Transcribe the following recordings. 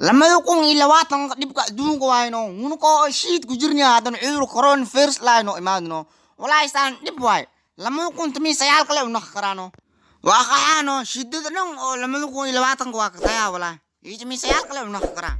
2020 dhibka adduunka waayno unuko shiid ku jirnaa haddana cudur coronavirus laayno imaadno walaahi saan dhib waay. 2019 kale unaq karaano waa qaxaano shidada dhan oo 2020 waa katayaa walaahi iyo 19 kale unaq karaa.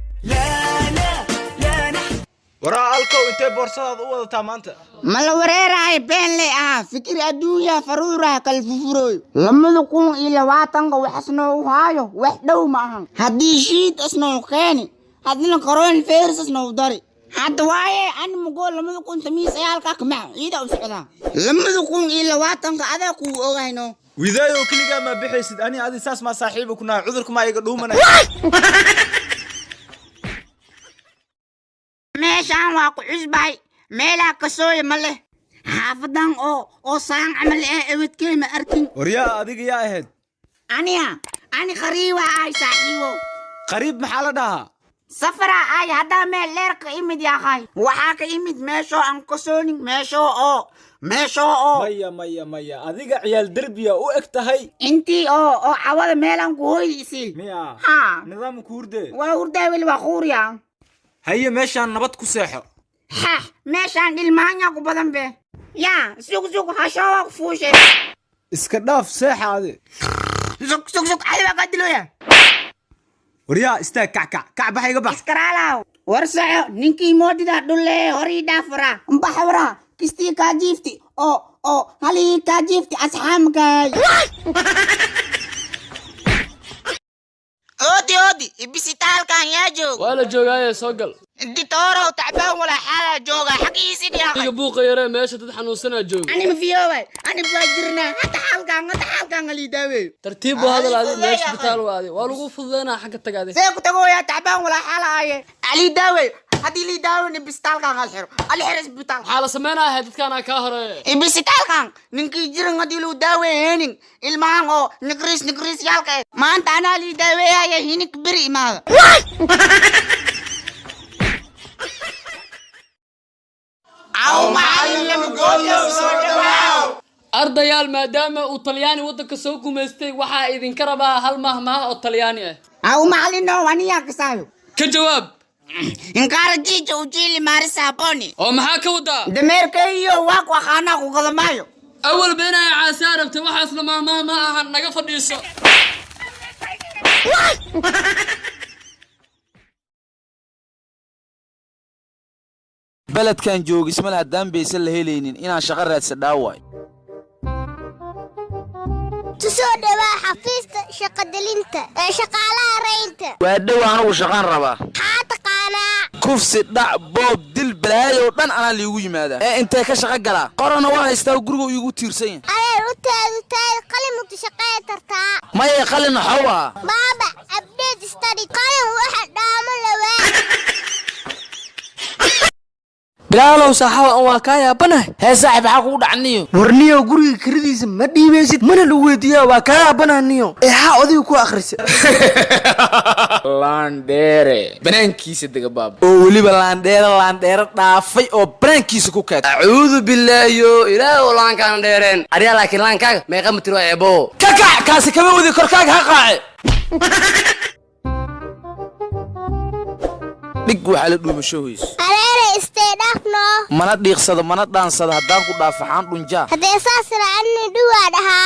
Waraa Alkow, intee boorsadaad u wadataa maanta? Mala wareerahay, been lay ahaa fikir adduunya faruuraha kala fufurooyo. 2020 waxas noogu haayo wax dhow ma ahan. Haddii shiid asnoo keeni, haddana coronavirus asnoo dari hadda waaye ani mugo 2019 kamac ciida u socdaa 2020 adaa kuu ogayno. Widaayow, keligaa maa bixaysid? Ani adi saas maa saaxiiba ku nahay? Cudurka maa iga dhuumanay? Meeshaan waa ku cusbahay, meelaa kasooya ma leh. Xaafadan oo saan camal eh ebedkey ma arkin. Waryaa, adiga yaa ahayd? Aniga ani qariiba ahay, saaxiibow. Qariib maxaa la dhahaa? Safara ay haddaa meel dheer ka imid yahay. Waxaa ka imid meeshoo aan kasoonin, meeshoo oo Maya, maya, maya, adiga ciyaal derbiya u eg tahay. Intii oo cawada meelaan ku hoyisi. Miya? Haa. Nidaamka hurde. Waa hurdaa weli, waa quuriya. Haye, meeshaan nabad ku seexo. Ha, meeshaan dhilmaanya ku badan be. Yaa sug, sug, hashoo ku fuushe. Iska dhaaf, seexa adi. Sug, sug, sug, adi waa kaa dilooya. Waryaa, istaag, kac, kac, kac, bax, iga bax. Iskaraalaw, war soco, ninkii moodida dhulle horii dhaafara mbaxwara kistii kaa jiifti oo halii kaa jiifti asxaamkaay. Oodi, oodi, ibisitaalkan yaa joog? Waa la joogaaye, soo gal. Ditorow, tacbaan walaa xaalaa jooga xagiisi dhiyaaqay. Adiga buuqa yaree, meesha dad xanuunsanaa jooga. Ani ma fiyoobay, ani waa jirnaa hata xaalkan, hata xaalkan halii daaweeyo. Tartiib buu hadal adi. Ay, meesha fududeeya. Isbitaal waa adi, waa lagu fududeynaa, xagga taga adi. See ku tagooyaa? Tacbaan walaa xaala aaye, alii daaweeyo. Haddii lii daaweyn, ibisitaalkan hal xiro, al xiro isbitaalka. Maxaa la samaynayaa? Dadkaanaa kaa horeeye. Ibisitaalkan ninkii jiran haddii luu daaweeyeenin ilmahan oo nigriis nigriis yaalka eh maanta anaa lii daaweeyaya, hinik beri imaada. Aw macallin lama soo dhawaaw. Ardayaal, maadaama uu Talyaani waddanka soo gumaystay, waxaa idinka rabaa hal mahmaah oo Talyaani ah. Aw macallin, no aniyaa kasaayo. Ka jawaab. Inkaara jiija ujiili maarisa boni. Oo maxaa ka wadaa? Dameerkayo waa ku aqaanaa, ku gadamaayo. Awalba inay caasaa rabtay, waxaasna mahmaah ma ahan, naga fadhiiso. Beledkan joogismal haddaan baysan la helaynin inaan shaqo raadsadhaa waay. Tusoo dhawaa xafiista shaqadelinta ee shaqaalaha raynta. Waa dhow, anugu shaqaan rabaa. Maxaa taqaanaa? Kufsi, dhac, boob, dil, balaayow dhan anaa liigu yimaadaa ee intee ka shaqo galaa? Qorana waa haystaa, guriga iigu tiirsan yahay. Adeer, u taadu taadi qalimku shaqee tartaa. Maya, qalin waxau ahaa. Baaba update study qalin waxa dhaamo lawaa. Bilaalow, saaxawa an waa kaa yaabanahay. Hee saaxib, maxaa kugu dhacniyo? Warniyow, guriga kiradiisa ma dhiibaysid, mana lagu weydiiyaa, waa kaa yaabanaaniyo eexaa odayga ku akhrisa. Laandheere banaankiisa dega baaba oo weliba laandheere laandheere dhaafay oo banaankiisa ku kaad. Acuudu bilaahiyo ilaahu laankaana dheereen aryaa, laakiin laankaaga meeqa mitir waa eebo? Ka kac, kaasi kama wadi, korkaaga ha qaace. Dhig waxaa la dhuumasho hoys. Adeere, istee dhaafno. Mana dhiiqsado, mana dhaansado, haddaan ku dhaafaxaan dhunjaa. Haddee saas raacani dhuwaa dhahaa.